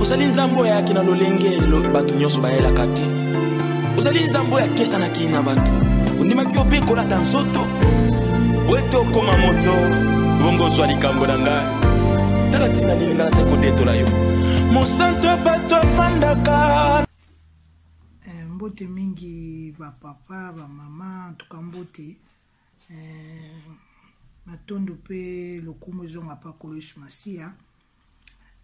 Ozali Nzambe oyo ayaki na lolenge bato nyonso bayelaka te. Ozali Nzambe oyo akesanaki na bato. Ondimaki yo mpe kolata nzoto ete okoma moto, bongo ozwa likambo na ngai. Tala ntina nini ngai nazali kodetola yo. Mosantu ya bato afandaka. Mbote mingi ba papa, ba mama, en tout cas mbote. Matondo pe lokumu ezonga pa Nkolo Yesu Masiya.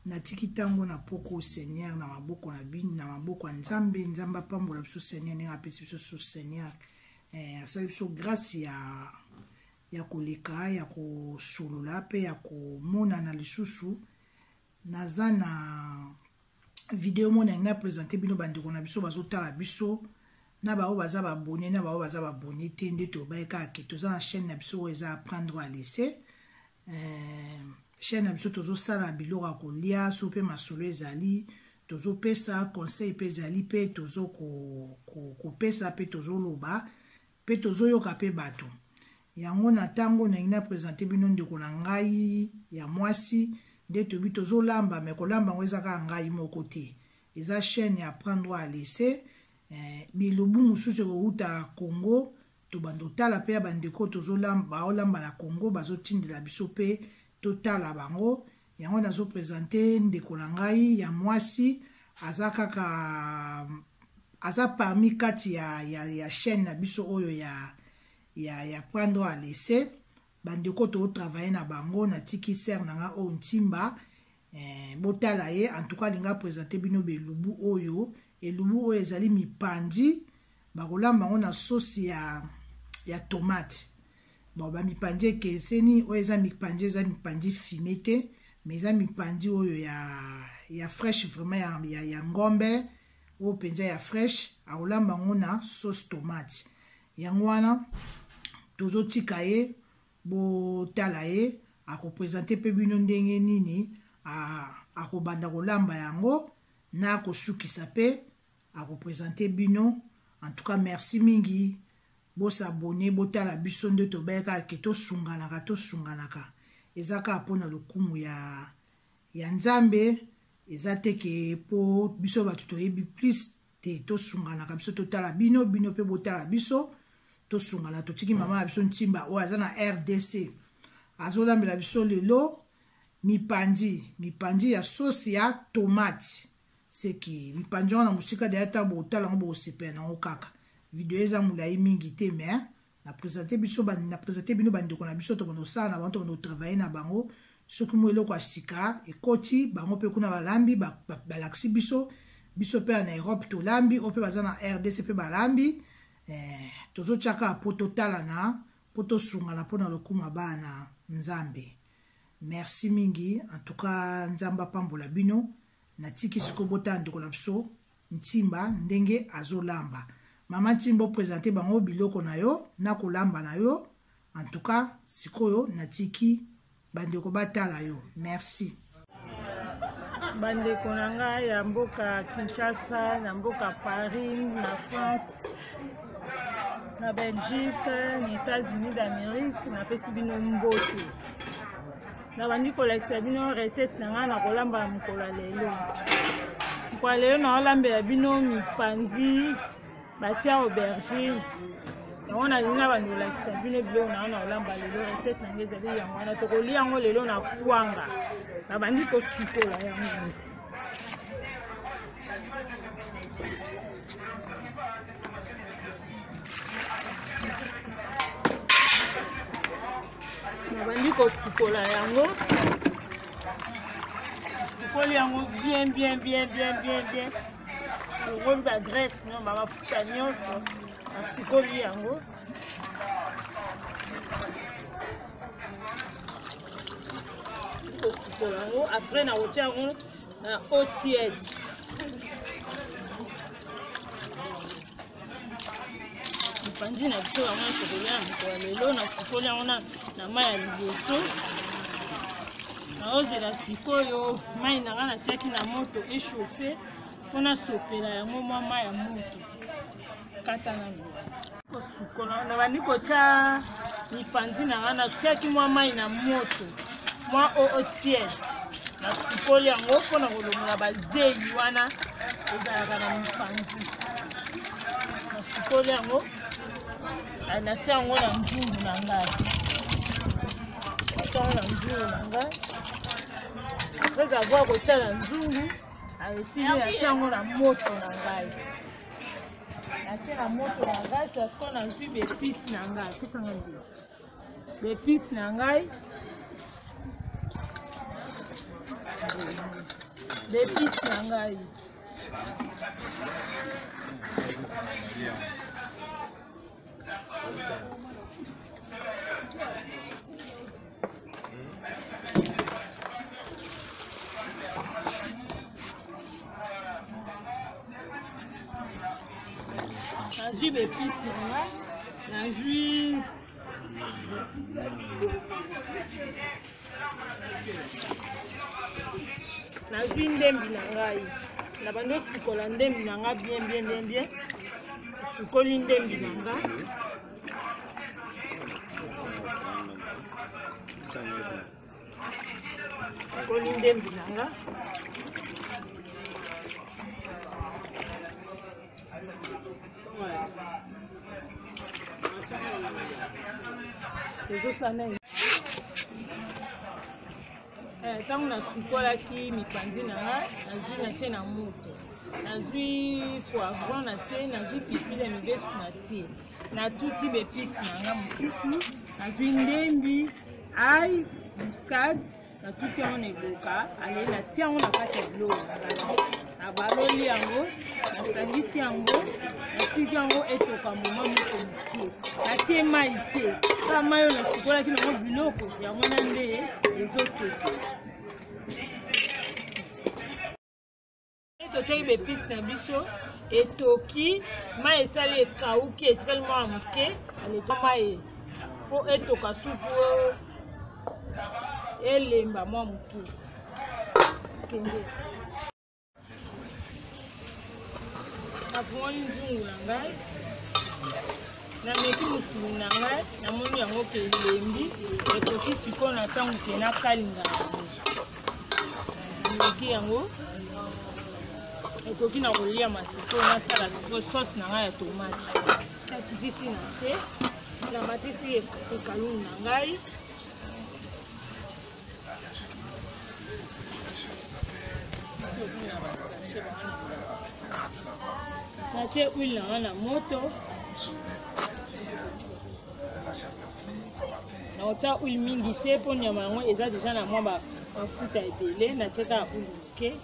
Natiki ntango na poko Seigneur na maboko na bino, na maboko ya Nzambe. Nzambe apambola biso Seigneur ndenge apesi biso so Seigneur. Asali biso grâce ya koleka, ya kosolola pe ya komonana lisusu. Naza na video moko nalingi na présenter bino bandeko na biso bazotala biso, na baoyo baza ba abonné, na baoyo baza ba abonné te. Nde toyebaki kaka ke toza na chaîne na biso oyo eza apprendre à laisser. Chaîne na biso tozosala biloko ya kolia, so pe masolo ezali, tozopesa conseil pe ezali, pe tozo kopesa, pe tozoloba, pe tozoyoka pe bato. Yango na ntango nalingi na présenter bino ndeko na ngai ya mwasi, nde toyebi tozolamba, mais kolamba yango eza kaka ngai moko te. Eza chaîne ya apprendre à laisser. Bilubu mosusu ekouta Congo, tobanda otala pe ya bandeko tozolamba, baolamba na Congo, bazotindela biso pe totala bango. Yango nazo présenter ndeko na ngai ya mwasi, aza kaka, aza parmi kati ya chaîne na biso oyo ya apprendre à laisser. Bandeko to travailler na bango, natiki sœur na nga oyo Ntimba. Botala ye, en tout cas alinga présenter bino belubu oyo. Elubu oyo ezali mipandi, bakolamba yango na sauce ya tomate. Bon, ba mipandi ekeseni, oyo eza mipandi, eza mipandi fumé te, mais eza mipandi oyo ya fraîche vraiment, ya ngombe, oyo mpenza ya fraîche, akolamba yango na sauce tomate. Yango wana tozotika ye, botala ye, akopresente mpe bino ndenge nini akobanda kolamba yango, na kosukisa mpe akopresente bino. En tout cas merci mingi, bosabone, botala biso nde tobayaka ke tosunganaka, tosunganaka. Eza kaka mpona lokumu ya Nzambe, eza te ke po biso bato toyebi plus te, tosunganaka biso, totala bino, bino mpe botala biso, tosungana. Totiki mama ya biso Ntimba oyo aza na RDC, azolambela biso lelo mipandi ya sauce ya tomate. Seki mipandi wana na mosika deya ta botala yango, bokosepela nango kaka. Video eza molai mingi te, mais na présenter biso ba, na présenter bino bandeko na biso, tobanda kosala na bango, tobanda kotravailler na bango. Soki mwa eloko ya sika ekoti, bango mpe kuna balambi, balakisi biso, biso mpe na Europe tolambi, oyo mpe baza na RDC mpe balambi. Tozotiaka po totalana, po tosungana mpona lokumu ya bana Nzambe. Merci mingi, en tout cas Nzambe apambola bino. Natiki sikoyo botala ndeko na biso Ntimba ndenge azolamba. Mama Ntimba, opresente bango biloko na yo na kolamba na yo. En tout cas sikoyo natiki bandeko batala yo. Merci. Bandeko na ngai ya mboka Kinshasa, na mboka Paris, na France, na Belgique, na États-Unis d'Amérique, napesi bino mbote. Nabandi kolakisa bino recette na ngai na kolamba na mokolo ya lelo. Mokolo ya lelo naolambela bino mipanzi batia aubergine. Yango nalingi nabandi kolakisa bino biloko na ngai na kolamba lelo. Recette na ngai ezali yango wana, tokolia yango lelo na kwanga. Nabandi kosukola yango. Nabandi kosukola yango, sukoli yango bien bien bien bien bien bien, longoli ba graisse no ba mafuta nyonso, nasukoli yango. Kosukola yango, après nakotia yango na eau tiède. Mipanzi na biso yango tokolia na mokolo ya lelo. Nasukoli yango na mai ya liboso, naozela sikoyo mai na ngai natiaki na moto echauffe mpo nasopela yango mwa mai ya moto. Kata nano kosukola, nabandi kotya mipanzi na ngai, natiaki mwa mai na moto, mwa eau tiède. Nasukoli yango mpona kolongola bazeyi wana ezalaka na mipanzi. Nasukoli yango, natia yango na nzungu na ngai, natia yango na nzungu na ngai. Après avoir kotia na nzungu, esili, natia yango na moto na ngai, natie na moto na ngai. Sasiko nazwi baepice na ngai, pesanga nde baepice na ngai, baepice na ngai. Nazwi baepice na ngai, nazwi nazwi ndembi na ngai, na bandi osukola ndembi na ngai bien bien bien bien. Osukoli ndembi na ngai, sukoli ndembi na ngai. Ezosana ntango nasukolaki mipanzi na ngai, nazwi natie na moto, nazwi poivron natie, nazwi pilipili ya mibesu natie, natuti baepice na ngai mosusu, nazwi ndembi, ail, muscade, natuti yango na eboka. Ale, natia yango na kati ya biloko na ngai, nabaloli yango, nasangisi yango, natiki yango etoka moma moko moke. Natie mai te, kaka mai oyo nasukolaki nango biloko yango wana nde ezotoka. Totiaki baepice na biso, etoki, mai esali ekauki, etikali mwa moke. Aleto mai mpo etoka supu elemba mwa moke. Kende, nafungoli nzungu na ngai, nameki mosuni na ngai, namoni yango ke elembi, ekoki sikoyo na ntango ke nakalinga yango. Nameki yango, ekoki na koliama. Sikoyo nasala sikoyo sauce na ngai ya tomate. Nakitisi na se, namatisi ekalungu na ngai. Natie huile na ngai na moto, nakotia huile mingi te mpo nyama yango eza deja na mwa mafuta ebele. Natie kaka huile moke.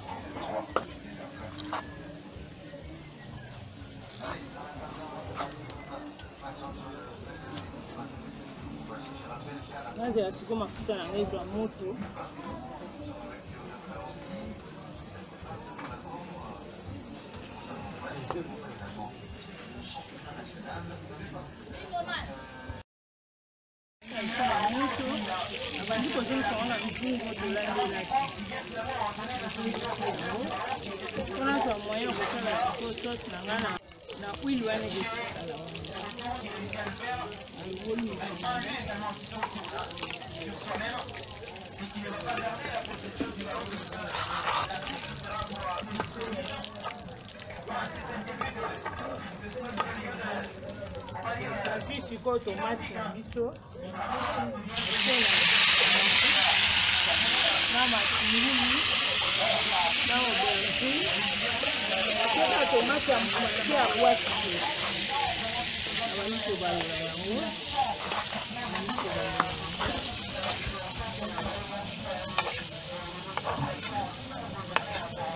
Nazela sikoyo mafuta na ngai ezwa moto. Moto abandi kozongisa ngo na nzungu tolandelaki mpona zwa moyen ya kosala sikoyo sauce na ngai na huile wana ekotikala wana. Nazwi sikoyo tomate na biso na matungulu na aubergine. Natiaka tomate ya moke ya bwaki te. Nabandi kobalola yango, nabandi kobalola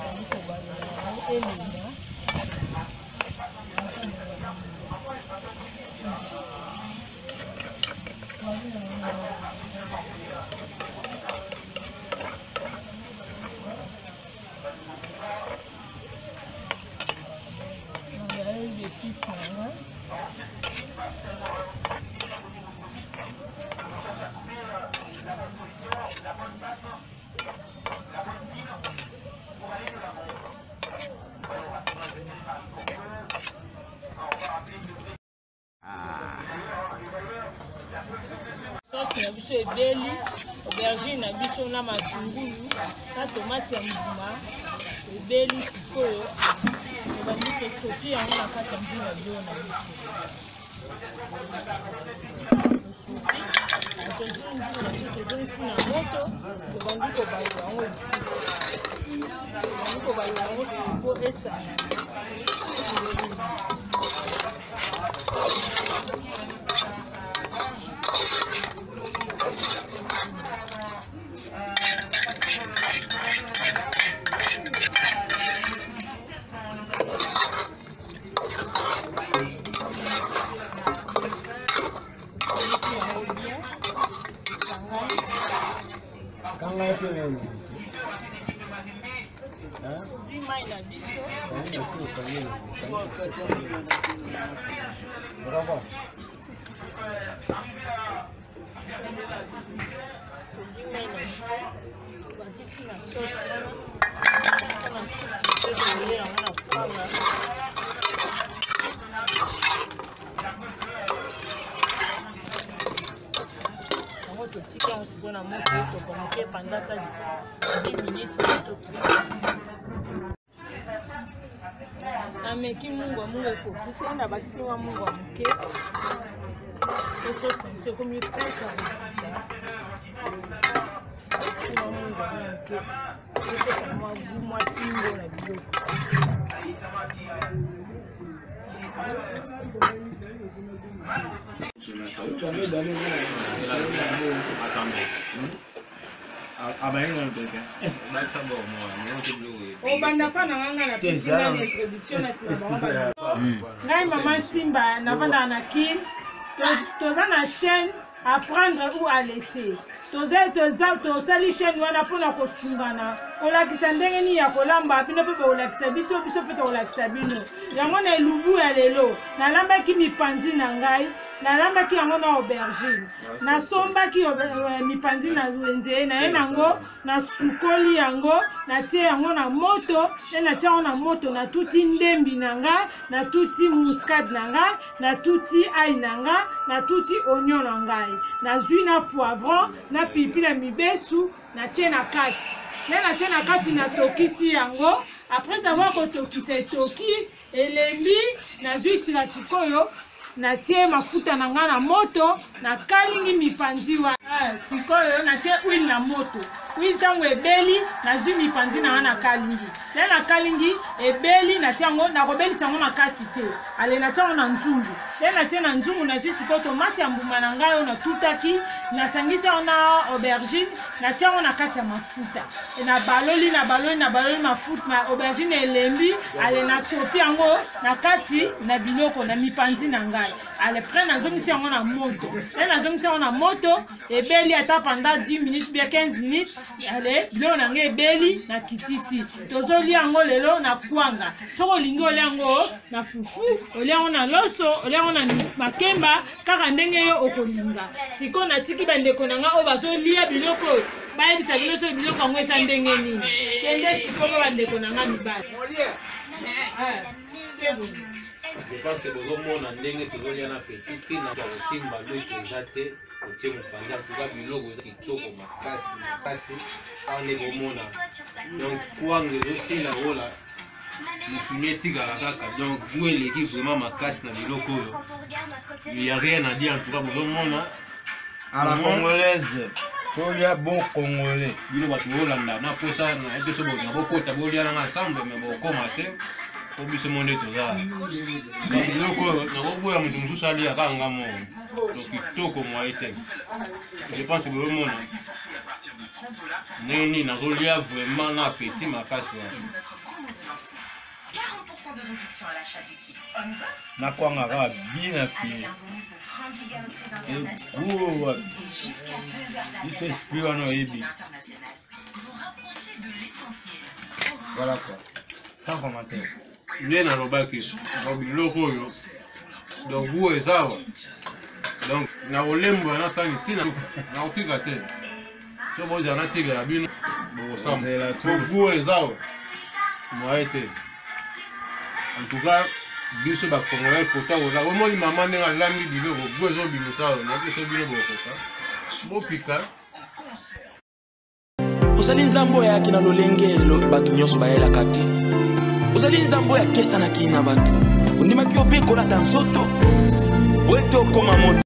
yango, kobalola yango elemba. Épice na nga, sauce na biso ebeli. Aubergine na biso na matungulu na tomate ya mbuma ebeli. Sikoyo tobandi tosopi yango na kati ya nzungu ya biloko na biso. Tosopi, tozwi nzungu na biso, tozongisi na moto, tobandi kobalola yango lisusu, tobandi kobalola yango mpo esangana. Kanga mpe nani? Tozwi mai na biso. Tozwi mai na biso, tobakisi na sauce wana mpona supu mpe tokolia yango na kwanga. Yango totika yango sikoyo na moto etoka moke pendant ata 10 minutes mpo tokita. Nameki mungwa, mungwa ekoki te, nabakisi mwa mungwa moke po sosi na biso ekomi prete ya kokita. Bakisi mwa mungwa mwa moke epesa mwa gu, mwa kingo na biloko. Obanda fa na nga na pesi nga na introduction na nsima bango. Ngai mama Nsimba, navandaka na Kin. Toza na chaîne Apprendre ou à laisser. Tosali chaîne wana mpona kosungana, kolakisa ndenge nini ya kolamba. Bino mpe bokolakisa biso, biso mpe tokolakisa bino. Yango na elubu ya lelo nalambaki mipanzi na ngai, nalambaki yango na aubergine. Nasombaki mipanzi na wenze naye nango, nasukoli yango, natie yango na moto. Nde natie yango na moto, natuti ndembi na ngai, natuti muscade na ngai, natuti ail na ngai, natuti oignon na ngai, nazwi na poivron na pilipili ya mibesu, natie na kati. Nde natie na kati, natokisi yango. Après avoir kotokisa, etoki, elembi, nazwi sika sikoyo natie mafuta na ngai na moto, nakalingi mipanzi wana. Sikoyo natie huile na moto. Huile ntango ebeli, nazwi mipanzi na ngai, nakalingi. Nde nakalingi, ebeli, natie yango, nakobelisa yango makasi te. Ale natie yango na nzungu. Nde natie na nzungu, nazwi sikoyo tomate ya mbuma na ngai oyo natutaki, nasangisi yango na aubergine, natie yango na kati ya mafuta. Nabaloli, nabaloli, nabaloli mafuta ma aubergine elembi. Ale nasopi yango na kati na biloko na mipanzi na ngai. Ale près nazongisi yango na moto. Nde nazongisi yango na moto, ebeli ata pendant 10 minutes bien 15 minutes. Ale biloko na ngai ebeli, nakitisi. Tozolia yango lelo na kwanga. Soki olingi olia yango na fufu, olia yango na loso, olia yango na makemba, kaka ndenge yo okolinga. Sikoyo natiki bandeko na ngai oyo bazolia biloko oyo bayebisa bino soki biloko yango eza ndenge nini. Kende sikoyo bandeko na ngai mibali. Je pense que bozomona ndenge tozolia na petit, ntina ya kosimba loki eza te, otie mopanzi. En tout cas biloko eza kitoko makasi makasi. Awa nde bomona, donc kwanga ezosila ola mosuni etikala kaka, donc goût eleki vraiment makasi na biloko oyo. Il y a rien à dire, en tout cas bozomona. À la congolaise, tolia bon congolais. Bino bato bolanda na posa na biso, bolinga bokota bolia nanga ensemble, mais bokoma te po biso mo nde toza biloko oyo. Nakoboya moto mosusu alia, kaka nga moko. Donc kitoko moye te. Je pense bozomona ndenge nini nazolia vraiment na appétit makasi wana. Nakwanga kaka bien na fini egowa biso esprit wana oyebi. Voilà quoi, sans commentaire. Nde nalobaki, donc biloko oyo, donc goût eza awa. Donc nakolembola nasani ntina nakotika te, so bozala natikela bino bokosamba po goût eza awa moye te. En tout cas biso bacongolais kota koza omoni mama ndenge alambi biloko, goût ezobimisa oyo na biso. Bino bokoka bopika. Ozali nzambe oyo ayaki na lolenge bato nyonso bayelaka te. Ozali nzambe oyo akesanaki na bato. Ondimaki yo mpe kolata nzoto po ete okoma moto.